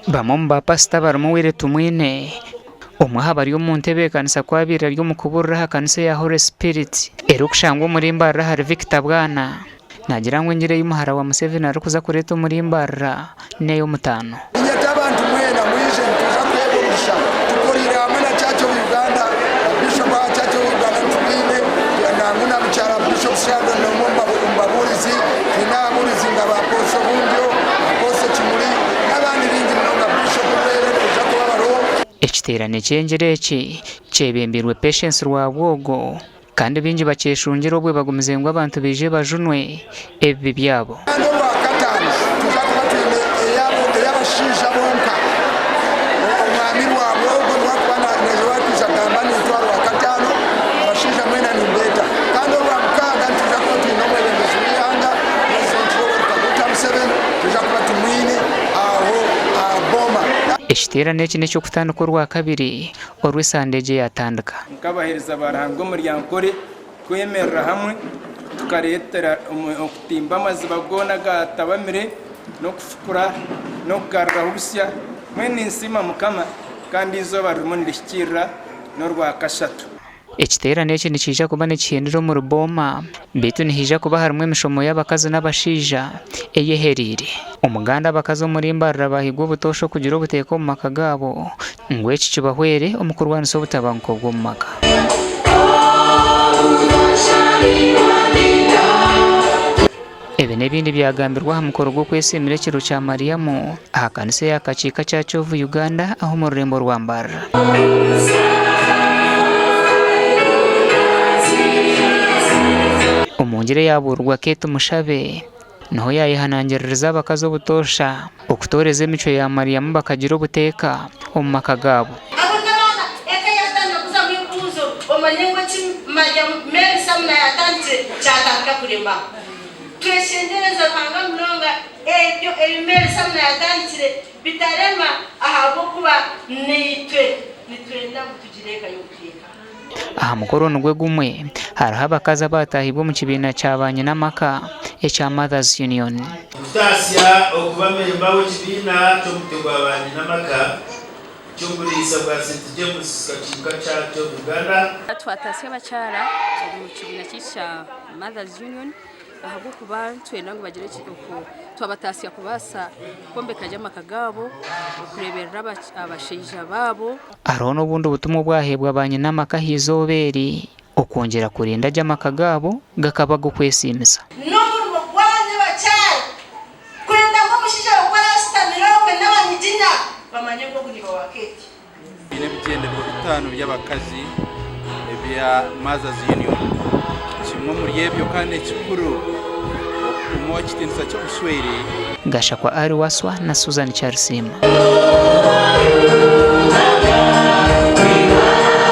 Bamwe omu baapasita barimu Willy Tumwine, omwe aha bari omu ntebeekanisa ku abaire ari omu kubuurira aha kanisa eya Holy Spirit erikushangwa omuri Mbarara ahari Victor Bwana, naagira ngu engiri ei muhara wa Museveni arikuza kureeta omuri Mbarara n'ey'omutaano. Niinyeta abantu mwena mwije nituza kuheebwa omugisha tukoriire hamwe na Church of Uganda na Bishop wa Church of Uganda nitutwine nangu na mukyara Bishop Sheldon n'omwe omu babuurizi twine ababuurizi nka ba Apostle Bundyo, Apostle Kimuli n'abandi baingi munonga Bishop Lwere nibaija kuba bariho. Ekiteerane ky'engiri eki kyebembeirwe Patience Rwabwogo Kandi baingi bakyeshungire obwe bagumize ngu abantu baije bajunwe ebibi byabo. Kandi orwakataano nituza kuba twine ey'abashaija bonka. Omwami Rwabwogo niwe arikuba naija kwija kugamba naitwe aha Rwakataano, abashaija mwena nimbeeta. Kandi Orwamukaaga nituza kuba twine omwebembezi w'eihanga Purezidenti Yoweri Kaguta Museveni, nituza kuba tumwine aho aha Boma. Ekiteerane eki n'eky'okutandika Orwakabiri oru esande egi eyatandika. Nk'abaheereza ba Ruhanga omuri Ankole twemerera hamwe tukareetera okutimba amaziba goona agaatabamire n'okufukura n'okugaruraho busya. Mbwenu ninsiima Mukama kandi eizooba ririmu nirihikiirira n'orwakashatu. Ekiteerane eki nikiija kuba nikihindira omuri Booma beitu nihaija kuba harimu emishomo y'abakazi n'abashaija eyehereire. Omuganda abakazi omuri Mbarara baahigwa obutoosha okugira obuteeka omu maka gaabo ngu eki kibahwere omu kurwanisa obutabanguko bw'omu maka. Ebi n'ebindi byagambirwe aha mukoro gw'okwesiimira ekiro kya Mariamu aha kanisa eya Kakiika Church of Uganda aha omu rurembo rwa Mbarara. Omu ngiri eyaabuurirwa Kate Mushabe, niho yaayehanangiririza abakazi obutoosha okutooreza emicwe ya Mariamu bakagira obuteeka omu maka gaabo. Abo n'abaana, eka yaatandika kuzamu ebibuuzo, omanye ngu eki Mariamu, Mary Sumner yaatandikire kyatandika kurema. Tweshengyereze Ruhanga munonga ebyo ebi Mary Sumner yaatandikire bitarema ahabw'okuba naitwe nitwenda ngu tugire eka y'obuteeka. Aha mukoro nigwo gumwe, hariho abakazi abaataahibwe omu kibiina kya baanyinamaka ekya Mothers Union. Kutaasya okuba memba w'ekibiina ky'omutwe gwa baanyinamaka eky'oburiisa bwa St James Kakiika Church of Uganda. Twataasya abakyara omu kibiina kyaitu kya Mothers Union ahabw'okuba nitwenda ngu bagire twabataasya kubaasa kwombeka gye amaka gaabo, okureeberera abashaija baabo. Hariho n'obundi butumwa obwaheebwa baanyinamaka aha izooba eri, okwongyera kurinda gye amaka gaabo gakaba ag'okwesiimisa. N'omurimo gwanyu abakyara kwenda ngu omushaija waawe ku araashutamire okwe n'abanyiginya bamanye ngu ogu niiba wa Kate. Twine ebigyendererwa bitaano by'abakazi ebya Mothers Union. Kimwe omuri ebyo kandi ekikuru, okukuuma ekitiinisa ky'obushwere. Gashakwa Ali Wasswa na Susan Kyarisiima.